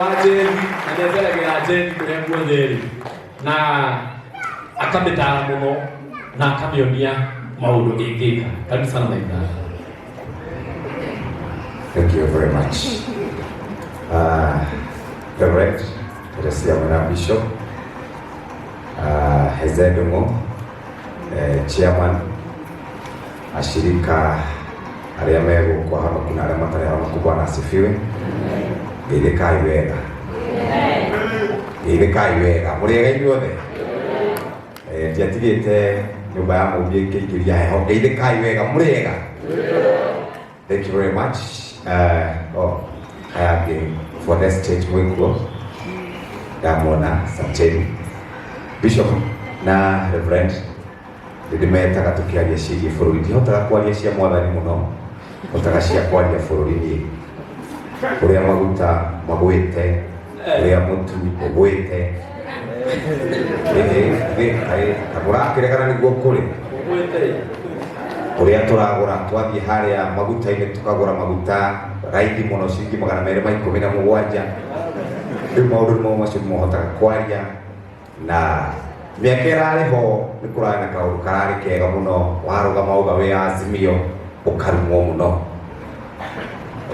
Njeri na nĩ aceragĩra Njeri kũrĩa guothe ĩrĩ na akamĩtara mũno na akamĩonia maũndũ ĩngĩka. Karibu sana my brother. Thank you very much. Reverend Teresia Mwena Bishop, Hezedungo, Chairman, ashirika arĩa megũkũ ahonoku na arĩa matarĩ ahonoku, Bwana asifiwe. Geithĩkai wega, geithĩkai wega, mũrĩega inyuothe. Ndiatigĩte nyũmba ya mũmbi ĩkĩingĩria heho. Geithĩkai wega, mũrĩega. Thank you very much. Oh, aya angĩ for the state mwĩkuo ndamwona Santeni Bishop na Reverend nĩndĩmetaga tũkĩaria ciĩgiĩ bũrũri. Ndihotaga kwaria cia mwathani mũno, hotaga cia kwaria bũrũri niĩ, ũrĩa maguta magwĩte, ũrĩa mũtu ũgwĩte. Kamũrakĩregana nĩguo kũrĩ ũrĩa tũragũra, twathiĩ harĩa maguta-inĩ tũkagũra maguta raithi mũno, ciringi 217. Rĩu maũndũ nĩmo macio nĩmohotaga kwaria. Na mĩaka ĩrarĩ ho nĩ kũrarĩ na kaũndũ kararĩ kega mũno, warũgama uga wĩ Azimio ũkarumwo mũno.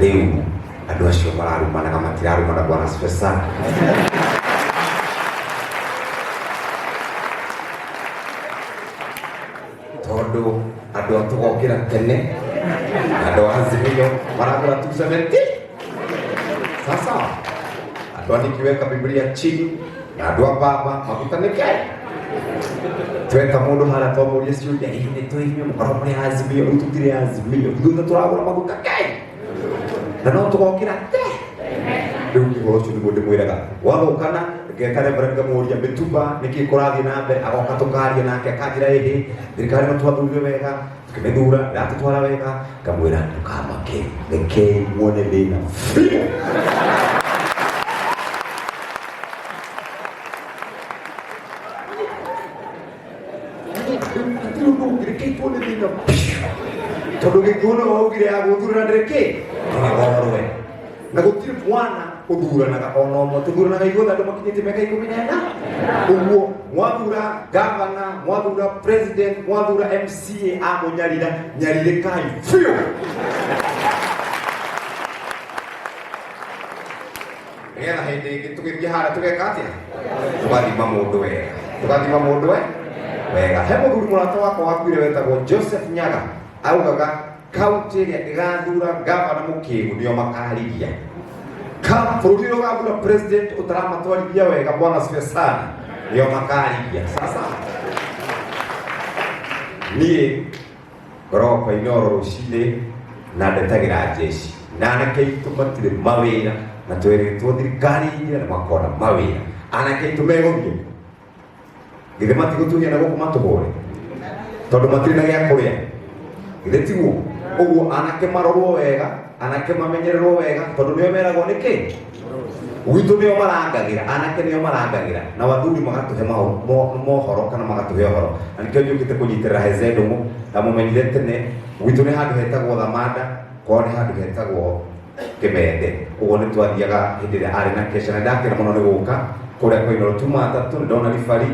Rĩu andũ acio mararumanaga matirarumana. Bwana asifiwe sana. Tondũ andũ a tũgokĩra tene na andũ a Azimio maragũra 270. Sasa andũ a nikiweka Biblia chini na andũ a baba maguta nĩ kĩ tweta mũndũ harĩa twamũria ciũria, ĩ nĩ tũĩ inyuĩ mũkoragwo mũrĩ Azimio, rĩu tũtirĩ Azimio, ithuĩ tũragũra maguta kĩ na no tũgokĩra te. Rĩu ũhoro ũcio nĩguo ndĩmwĩraga, wathũkana ngeta Reverend ngamũria mĩtumba nĩkĩ kũrathiĩ na mbere, agoka tũkaria nake akanjĩra ĩhĩ thirikari no twathurire wega, tũkĩmĩthura ĩratũtwara wega. Ngamwĩra ndũkamake, rekei muone thĩna biũ. Hatirĩ ũndũ ũngĩ, rekei tuone thĩna biũ, tondũ gĩkuũ nĩwe waugire ya gũthurana ndĩrĩ kĩ ndĩrĩgorwe, na gũtirĩ mwana ũthuranaga ona ũmwe, tũthuranaga ithuothe andũ makinyĩtie mĩaka 14. Ũguo mwathura gavana, mwathura president, mwathura MCA, amũnyarira nyarirĩkai biũ. Nĩgetha hĩndĩ ĩngĩ tũgĩthiĩ harĩa tũgeka atĩa? Tũgathima mũndũ wega, tũgathima mũndũ we wega. He mũthuri mũrata wakwa wakuire wetagwo Joseph Nyaga, augaga kaunti ĩrĩa ĩgathura gavana mũkĩgu nĩo makarigia ka bũrũri ũrĩa ũgathura president ũtaramatwarithia wega. Bwana asifiwe sana. Nĩo makarigia. Sasa niĩ ngoragwo kwa Inooro rũcinĩ na ndetagĩra jeshi na anake aitũ matirĩ mawĩra, na twerĩtwo thirikari ingĩ na makona mawĩra. Anake aitũ megũthiĩ githĩ matigũtunya na gũkũ matũhũre tondũ matirĩ na gĩa kũrĩa, githĩ tiguo? Ũguo anake marorwo wega, anake mamenyererwo wega, tondũ nĩo meragwo nĩkĩ gwitũ, nĩo marangagĩra, anake nĩo marangagĩra na wathuri magatũhe mohoro kana magatũhe ũhoro. Na nĩkĩo njũkĩte kũnyitĩrĩra Heze Ndũng'ũ. Ndamũmenyire tene, gwitũ nĩ handũ hetagwo Thamanda, kwao nĩ handũ hetagwo Kĩmende. Ũguo nĩ twathiaga hĩndĩ ĩrĩa arĩ na kesha, na ndakena mũno nĩ gũka kũrĩa kwa Inooro. Tuma atatũ nĩ ndona ribari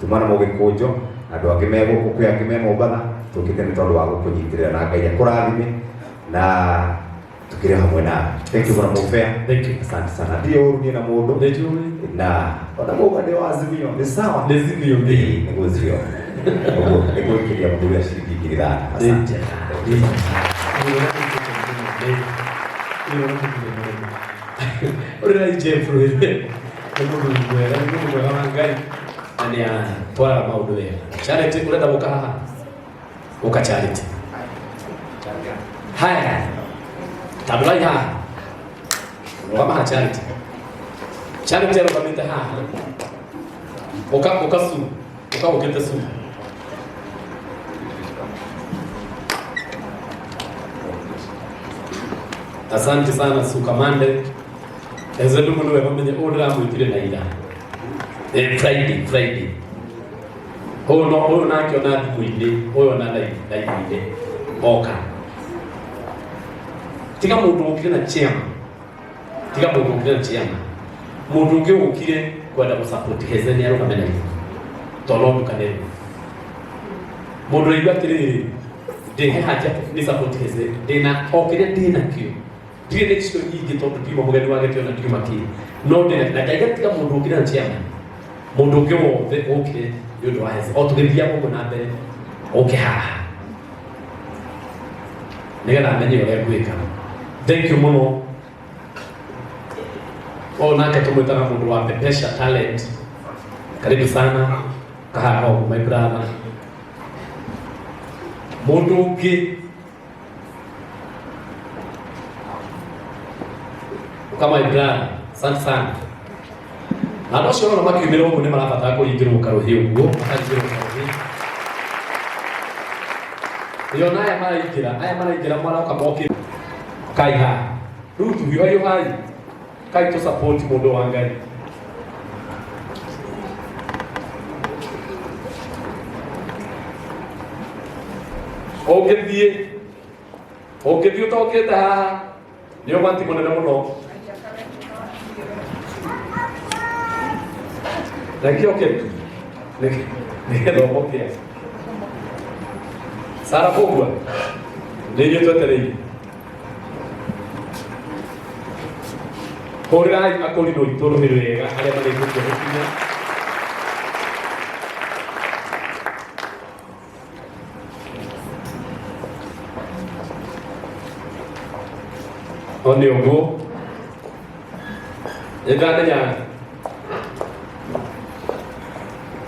tuma na mũgĩkũnjo na andũ angĩ me gũkũ, kwĩ angĩ me Mombatha. Tũkĩte nĩ tondũ wa gũkũnyitĩrĩra, na Ngai akũrathime na tukĩrĩ hamwe nawe. Thank you mũno mũbea. Thank you. Asante sana. Ndirĩ ũru niĩ na mũndũ. Nĩ njũĩ. Na ona mũga ndĩ wa Azimio nĩ sawa. Nĩ Azimio. Ĩĩ, nĩguo zio ũguo nĩgwĩkĩria mũthuri wa ciringi 5,000. Asante. Ũrĩa Jeff nĩ mũndũ mwega, nĩ mũndũ mwega wa Ngai na nĩ atwaraga maũndũ wega. Charity, ũrenda gũka haha? Ũka Charity. Haya. Tambũrai haha. Rũgama haha Charity. Charity arũgamĩte haha. Ũka ũka su. Ũka ũkĩte su. Asante sana Sukamande. Ezo ndugu niwe mamenye ũũ ndĩramwĩtire na ira. Friday, Friday. Ũyũ no ũyũ nake ona thimũ-inĩ, ũyũ ona live-inĩ. Oka. Tiga mũndũ ũkire na chairman. Tiga mũndũ ũkire na chairman. Mundu ungi ukire kwenda gusupport Heze ni arugame na ithuĩ tondũ no ndukanĩrwo. Mundu ũraigua atĩrĩrĩ, ndĩ haha nĩ support Heze, ndĩna o kĩrĩa ndĩnakĩo, ndirĩ na icio nyingĩ tondũ ndiuma mũgeni wa gĩtĩo na ndiuma kĩ, no ndĩna na Ngai gatiga mũndũ ũngĩ na chairman, mũndũ ũngĩ wothe ũkire nĩ ũndũ wa Heze, o tũgĩthiaga ũguo na mbere, ũke haha nĩgetha amenye ũrĩa ngwĩka. Thank you mũno. O nake tumwitaga mundu wa Pepesha Talent. Karibu sana kahaha ũguo my brother. Mundu ũngĩ kama my brother, asante sana. Na andũ acio ona makiumĩra ũguo nĩ marabatara kũringĩrwo karũhĩ ũguo, makaringĩrwo karũhĩ. Ĩyo na aya maraingĩra maroka mokĩ kai haha. Rĩu hiũhai kai tũ support mũndũ wa Ngai. Ũngĩthiĩ ũtokĩte haha nĩ ũgwati mũnene mũno. Nakĩo kĩ nĩ gĩthomo kĩa Sara Kũgua nĩ inyuĩ twetereire. Hũrĩrai akũrinũ itũ rũhĩ rwega arĩa marĩkĩtie gũkinya. O nĩ ũguo nĩ ndamenya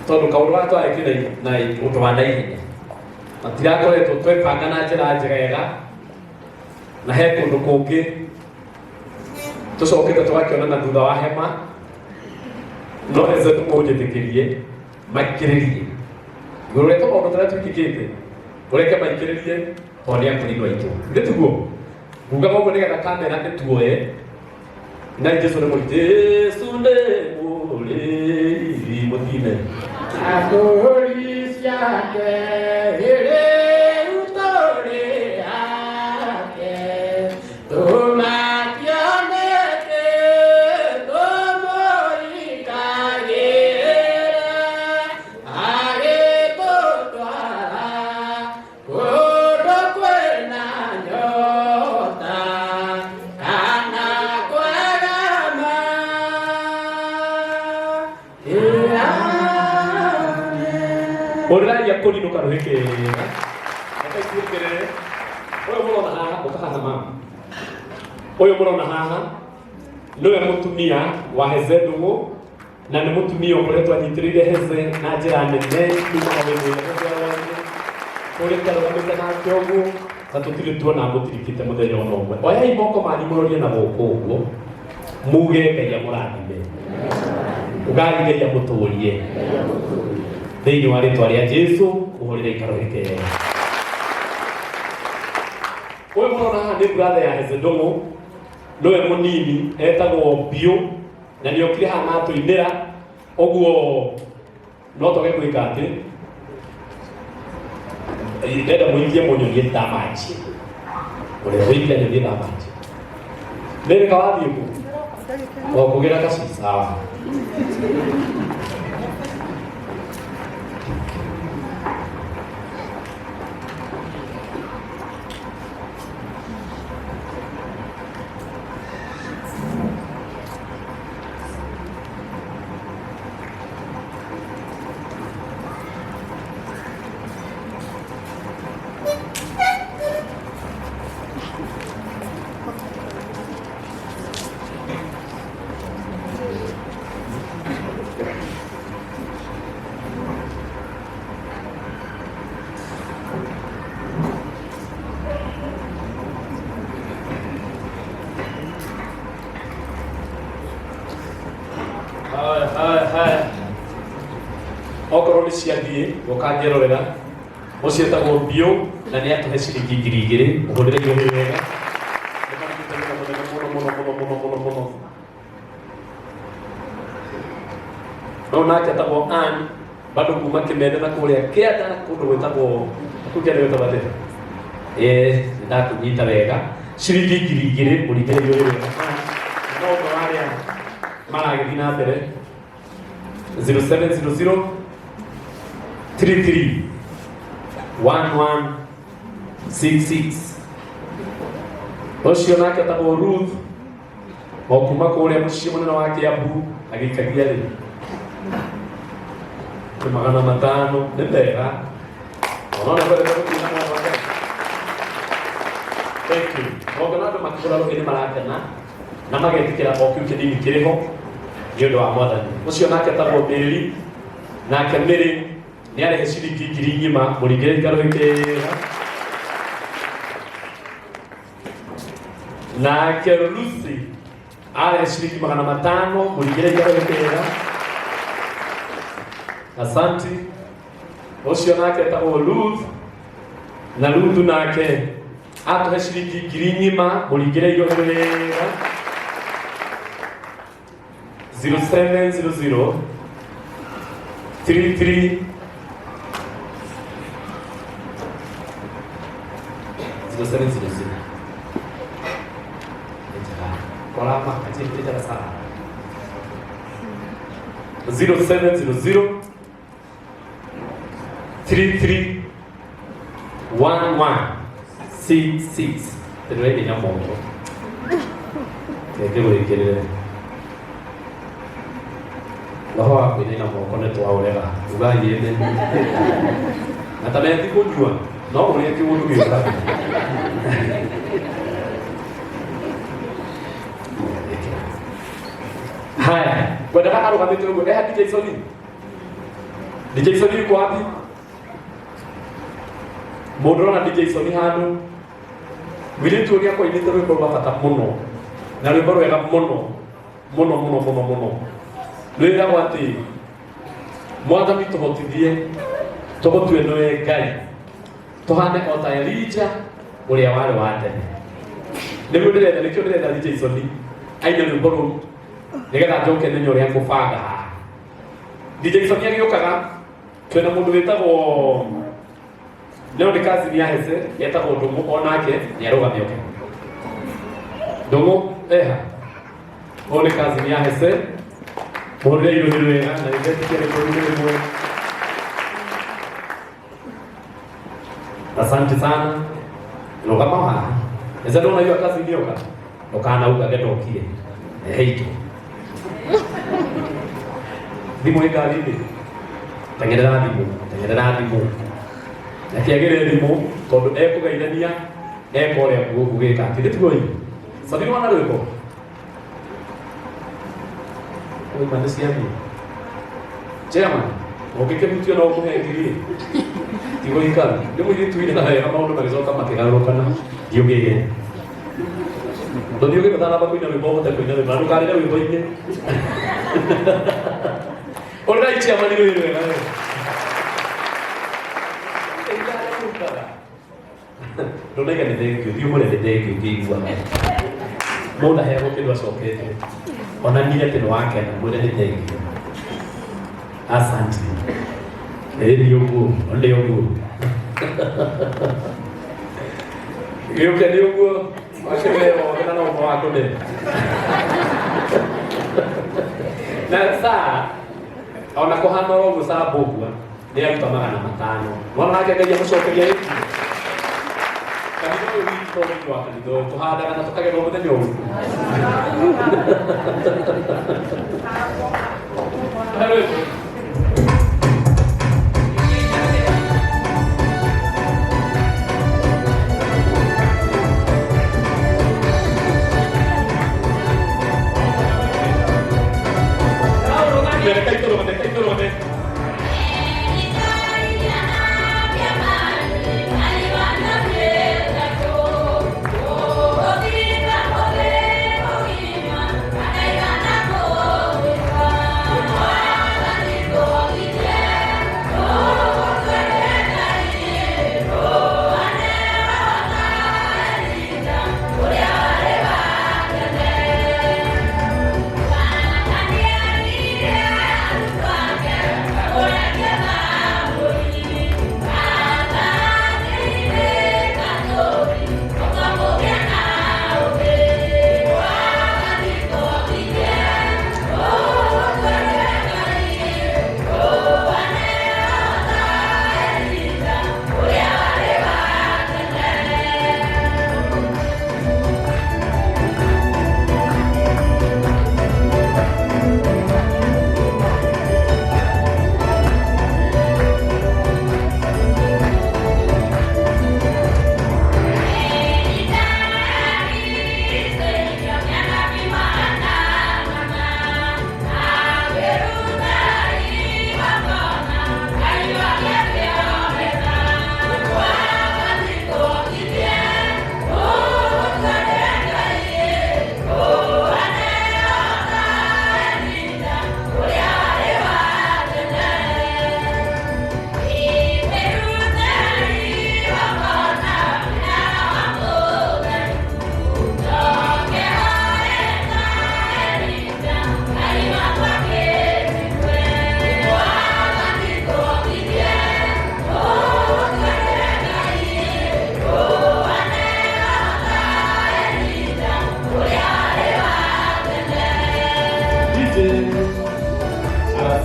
tondũ kaũndũ gaka twarekire na ũndũ wa naihenya matirakoretwo twebanga na njĩra njegega na he kũndũ kũngĩ tũcokete tũgakĩonana thutha wa hema no eze tũmũnjĩtĩkĩrie maikĩrĩrie igũrũ rĩa tũmaũndũ tũrĩa twĩkĩkĩte ũreke maikĩrĩrie tondũ nĩ akũrinwo aitũ nĩ tiguo ngugaga ũguo nĩgetha kamera ĩtuoye na Jesu nĩ mũrĩ Jesu nĩ mũrĩithi mũtine Akũri ciake rĩu tũrĩ ake, tũmationete tũmũikagĩra, agĩtũtwara kũndũ kwĩna nyota kana kwarama. Hũrĩrai akũrinũ karũhĩ kega reke ituĩkĩrĩre ũyũ mũrona haha ũka haha mama ũyũ mũrona haha nĩwe mũtumia wa Heze Ndũng'ũ na nĩ mũtumia ũkoretwo anyitĩrĩire Heze na njĩra nene kuma o hĩndĩ ĩrĩa mũciaro-inĩ kũrĩa twarũgamĩte nake ũguo na tũtirĩ tuona mũtirikĩte mũthenya ona ũmwe. Oyai moko manyu mũrorie na gũkũ ũguo muge Ngai amũrathime, ugai Ngai amũtũrie thĩinĩ wa rĩtwa rĩa Jesu mũhũrĩre ikarũhĩ kega. Ũyũ mũrona haha nĩ brother ya Heze Ndũng'ũ, nĩwe mũnini etagwo Mbiũ na nĩ okire haha na atũinĩra ũguo no twage gwĩka atĩ ndenda mũikie mũnyonie thamanji ũrĩa ũikia nyonie thamanji nĩrĩka wathiĩ kũ o kũgĩra kaci sawa. Haya, haya, haya. Okorwo nĩ ciathiĩ ũkangerorera ũcio etagwo Mbiũ na nĩ atũhe ciringi 2000 mũhũrĩre irũhĩ wega. Nĩ marutĩte wĩra mũnene mũno mũno mũno mũno mũno mũno. No nake etagwo Ann bado kuma Kĩmende na kũrĩa kĩanda kũndũ gwĩtagwo kũu kĩanda gwĩtagwo atĩa? Ĩĩ nĩndakũnyita wega ciringi 2000 mũringĩre irũhĩ wega. Ann, no ũmwe wa arĩa Maragĩthiĩ na mbere 0700 33 1166. Ũcio nake etagwo Ruth o kuma kũrĩa mũciĩ mũnene wa Kiambu, agĩikagia rĩ nĩ 500. Nĩ mega ona kwendete gũkinya mwana wa Ngai. Thank you. Ũngĩona andũ makĩgũra rũhĩ nĩ marakena na magetĩkĩra o kĩu kĩnini kĩrĩ ho nĩ ũndũ wa Mwathani. Ũcio nake etagwo Mĩri, nake Mĩri nĩ arehe ciringi 10,000. Mũringĩrĩri karũhĩ kega. Nake Lucy arehe ciringi 500. Mũringĩrĩri karũhĩ kega. Asanti. Ũcio nake etagwo Ruth, na Ruth nake atũhe ciringi 10,000. Mũringĩrĩri rũhĩ wega. 0700 33 0700 Kolama kachiri sana 0700 33 1166. Ndĩrĩ na moko reke gwĩkĩrĩre roho wa kwĩnaina moko nĩ twaũrega ugai ĩne na ta methi kũnyua no ũrĩa kĩũndũ gĩũka. Haya, kwendaga arũgamĩte ũguo eha. DJ Soni, DJ Soni yuko wapi? Mũndũ ũrona DJ Soni handũ? Mũirĩtu ũrĩa akwainĩte rwĩmbo rwa bata mũno na rwĩmbo rwega mũno mũno mũno mũno mũno, rwĩragwo atĩ Mwathani tũhotithie tũgũtue nĩwe Ngai, tũhane o ta Elija ũrĩa warĩ wa tene. Nĩguo ndĩretha, nĩkĩo ndĩretha DJ Soni aine rwĩmbo rũu nĩgetha njoke menye ũrĩa ngũbanga haha. DJ Soni agĩũkaga, twĩna mũndũ wĩtagwo leo nĩ cousin ya Hese, etagwo Ndũng'ũ, onake nĩ arũgame oke. Ndũng'ũ eha? Ũyũ nĩ cousin ya Hese. Mũhũrĩre irũhĩ wega na nĩndetĩkia nĩ kũrĩ rĩmwe. Asante sana. Rũgama haha. Eza ndona hiyo cousin yoka, ndũkanaugage ndokire eheitwo thimũ ĩ ngari-inĩ. Teng'erera thimũ, teng'erera thimũ na kĩagĩre thimũ tondũ ekũgeithania eka ũrĩa gũgĩka atĩ nĩtiguo ii Sabini wana rwĩmbo oima nĩ ciathiĩ. Chairman, ũngĩkĩhutio no ũkũhe ngiri tigo ikaru nĩ mũirĩtu ine na wega maũndũ magĩcoka makĩgarũrũkana. Thiĩ ũgĩre, ndũthiĩ ũgĩre ũtanamba kũina rwĩmbo, ũhote kũina rwĩmbo na ndũkarĩre rwĩmbo-inĩ. Ũrĩrai chairman rwĩ rwega we. Ndũnaiga nĩ thengiũ, thiĩ ũmwĩre nĩ thengiũ ngĩigua mũndũ aheagwo kĩndũ acokete onanie atĩ nĩ wakena, mwĩre nĩ thengiũ, asante. Ĩĩ nĩ ũguo, nĩ ũguo gĩũke, nĩ ũguo wakĩwee wothe na no ũhoro wa kũne na saa ona kũhana oro ũguo. Saa mbũgua nĩ aruta 500. Mwana nake Ngai amũcokeria gĩkuũ. Kanitha ũyũ witũ to thĩinĩ wa kanitha ũyũ tũhandaga na tũkagetha o mũthenya ũrĩkũ. Hello. Reke itũrũgame, reke itũrũgame.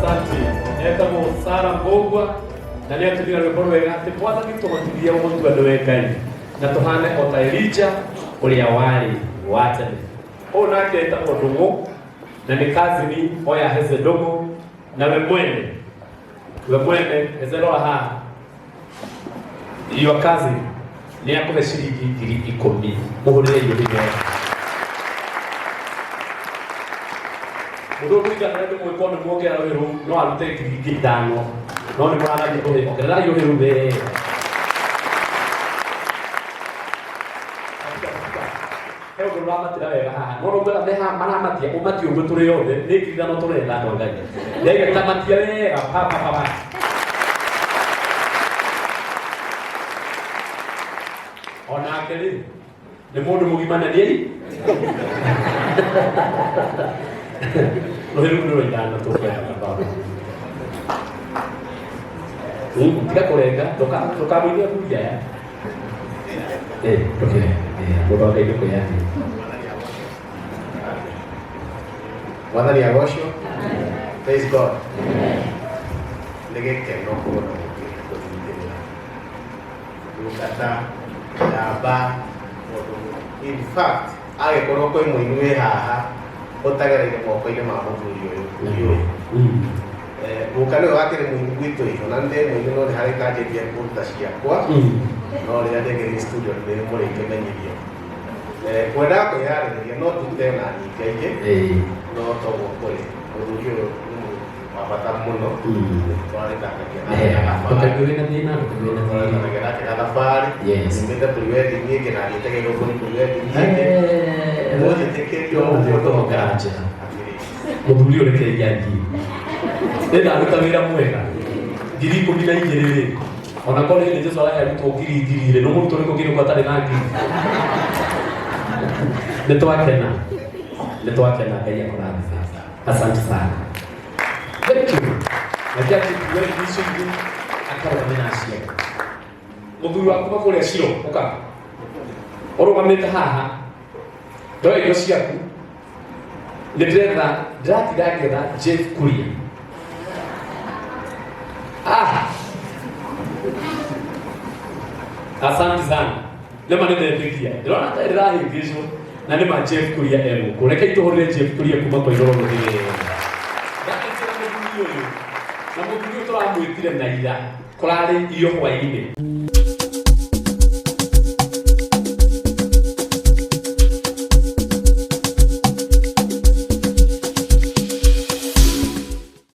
Asante. Etagwo Sara Mbũgua na nĩ atũmire rwĩmbo rwega atĩ Mwathani tũhotithie gũgũtua nĩwe Ngai na tũhane o ta Elija ũrĩa warĩ wa tene. Ũyũ nake etagwo Ndũng'ũ na nĩ kazini oya Heze Ndũng'ũ na we mwene we mwene Heze rora haha your cousin nĩ akũhe ciringi 10,000 mũhũrĩre irio wega. Mũndũ ũyũ kũringana na ndũmwe korwo nĩ muongerera rũhĩ rũu no arute 5,000 no nĩ mũraragia rũhĩ ongererai rũhĩ rũu wega. He ũndũ ũramatĩra wega haha no no me haha maramatia ũmatie ũguo tũrĩ othe nĩ 5,000 tũretha andũ a Ngai ndege tamatia wega pa pa pa pa onake rĩ nĩ mũndũ mũgima na nĩ rũhĩ rũu nĩ rwa ithano tũkwenda baba. Tiga kũrenga ndũkamũithie athuri aya. Ndũkĩre mũndũ wa Ngai nĩ kwĩyaria. Mwathani agocwo. Praise God. Nĩ gĩkeno kuona mũkĩte kũnyitĩrĩra ndungata njamba mũndũ. In fact, agĩkorwo kwĩ mũini wĩ haha ũtagereire moko-inĩ ma mũthuri ũyũ ndiũĩ. Guka nĩwe wakĩrĩ mũini gwitũ ĩ, ona ndĩ mũini no nĩ harĩ ndanjĩtie kũruta ciakwa no rĩrĩa ndĩngĩthiĩ studio nĩ mũrĩkĩmenyithio. Ngwendaga kwĩyarĩrĩria no ndute na nyingaingĩ no toguo kũrĩ mũthuri ũyũ nĩ mũndũ wa bata mũno twarĩtanagia nake gathabarĩ. Ndũkaigue wĩna thĩna, ndũkaigue wĩna thĩna. Twarĩtanagia nake gathabarĩ. Nyumĩte pre-wedding ĩngĩ na thiĩte Gĩthũngũri pre-wedding ĩngĩ. Mũnjĩtĩkĩrie ũguo Ndũhongera njĩra. Atĩrĩ. Mũthuri ũyũ reke athiĩ. Nĩ ndaruta wĩra mwega. 12,000 rĩ. Ona korwo hĩndĩ Jesũ arahe arutwo ngiri ngiri rĩ, no mũrutwo ũrĩkũ ũngĩrĩkwo atarĩ na ngiri? Nĩ twakena. Nĩ twakena Ngai akũrathime. Asante sana. Thank you. Reke atũkuue icio ingĩ akarũgame na aciari. Mũthuri waku kuma kũrĩa Shilo, ũka. Ũrũgamĩte haha. Ndoe indo ciaku. Nĩ ndĩretha, ndĩratinda ngĩetha Jeff Kuria. Ah. Asante sana. Nĩ ma nĩ ndetĩkia. Ndĩrona ta ndĩrahĩngĩcwo na nĩ ma Jeff Kuria e gũkũ. Reke itũhũrĩre Jeff Kuria kuma kwa igũrũ rũhĩ. Ndakĩra mũthuri ũyũ. Na mũthuri ũyũ tũramwĩtire na ira. Kũrarĩ irio hwaĩ-inĩ.